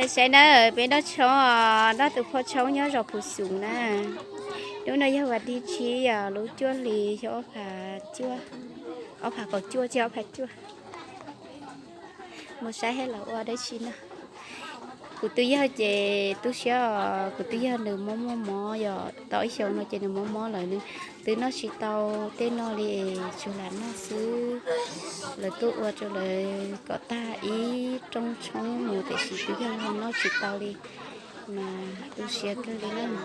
Saib na, peb noj tshoob, noj tus phoj tshoob nyob zos Phuv Xum na. Hnub no yog vas thib tsib, lub cuaj hli xyoo ob phav cuaj, ob phav kaum cuaj, tsis ob phav cuaj. Mus saib seb lawv ua dab tsi no. Kuv tus yawg ces tu siab os, kuv tus yawg nws mob mob mob, yog tau ib xyoos no ces nws mob mob lawm, nws twb noj tsis tau tej no li, tsuas lam noj xwb. Lawv tuaj ua rau lawv kom tag ib rooj tshoob mus tiam sis tus yawg ho noj tsis tau li, mas tu siab kawg li na.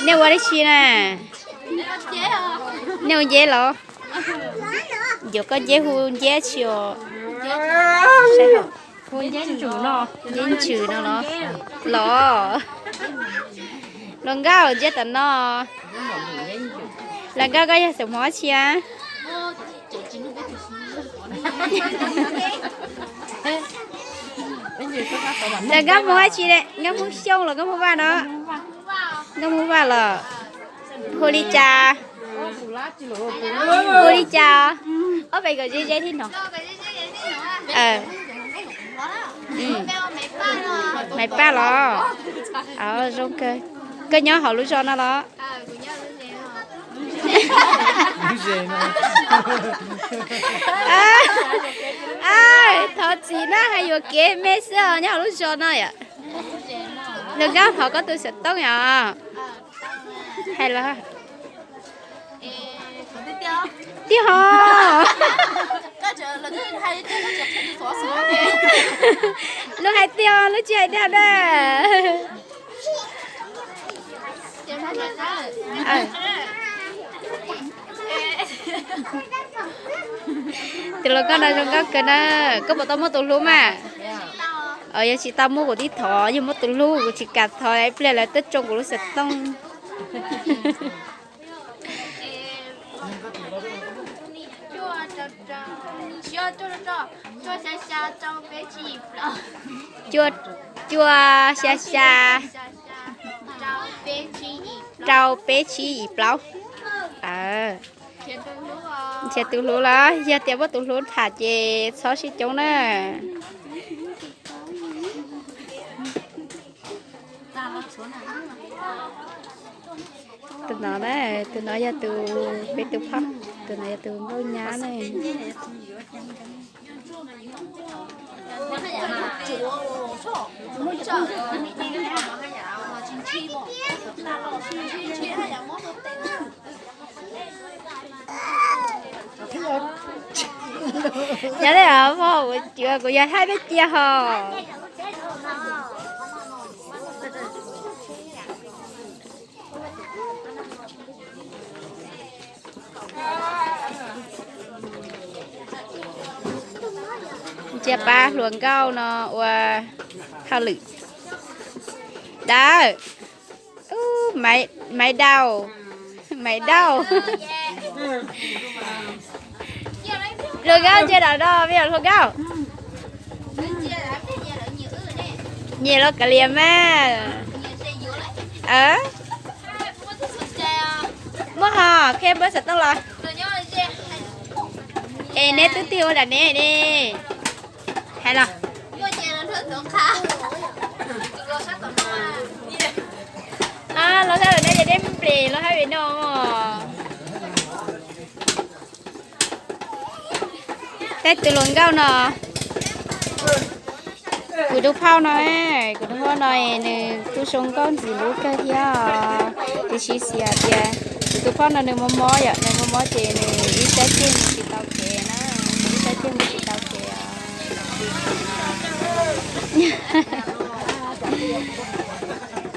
Nej ua dab tsi na? Nej ua nceb los? Yuav koj nceb hu nceb tsi os? Hu nceb ntsws no los? Los, hluas nkauj, ntsia tom no. Hluas nkauj, koj yog xeem Hmoob tsi a? Hluas nkauj, Hmoob tsi, nkauj Hmoob Xyooj los nkauj Hmoob Vaj no? Nkauj Hmoob Vaj los. Hu li cas? Hu li cas? Ob peb kom ze ze thiab no. Maiv Paj los? Zoo kawg. Koj nyob hauv lub zos no los? Thov txim na, hais yuam kev me xwb os, nyob hauv lub zos no yom. Hluas nkauj, thov koj tus xov tooj yom. Hais los. Tiag hos. Lub hais tiag, lub tsis hais dag na. Tus hluas nkauj no zoo nkauj kawg na. Koj puas tau muaj tus hlub mas? Yog tsis tau muaj kuv tib thov, yog muaj tus hlub kuv tsis kam thov ib pliag lawv twb tsoo kuv lub xov tooj. Cuaj xya xya, cuaj xya xya, rau peb tsib yim plaub. Nrhiav tus hlub los, yog tias muaj tus hlub tham ces txhob sib coob na. Tus no, tus no yog tus, peb tus phauj, tus no yog tus nkauj nyab ne. Nyob li os, kuv yog thaij peb cia hos. Ntsia pab hluas nkauj no ua hauj lwm. Dawb, Maiv Dauj, Maiv Dauj. Hluas nkauj ntsia dawm no, me nyuam hluas nkauj. Nyiam los kav liam mas. Muaj hos, qhia npawb xov tooj los. Es neb twb tig ua nram neb ne. Hais los. Los sab lawm ne, ces neb plis los hab pem no. Tej tus hluas nkauj no, kuv tus phauj no, kuv tus phauj no nws kuj zoo nkauj ntxim hlub kawg thiab os. Tiam sis xav tias kuv tus phauj no nws mob mob yom, nws mob mob ces nws ib sab ceg mus tsis tau kev na, nws ib sab ceg mus tsis tau kev os.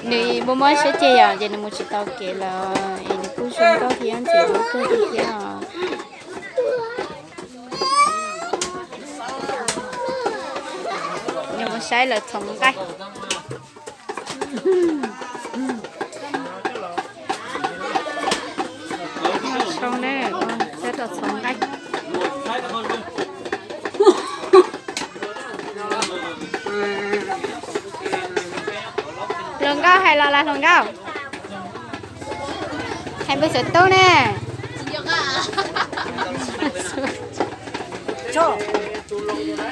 Nws mob mob sab ceg yom, ces nws mus tsis tau kev lawm, es nws kuj zoo nkauj thiab ntxim hlub kawg li thiab os. Nws mus saib lawv txhoov nqaij. Zoo ne, saib lawv txhoov nqaij. Hluas nkauj hais los las hluas nkauj. Hais npawb xov tooj ne.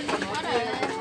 Muab daim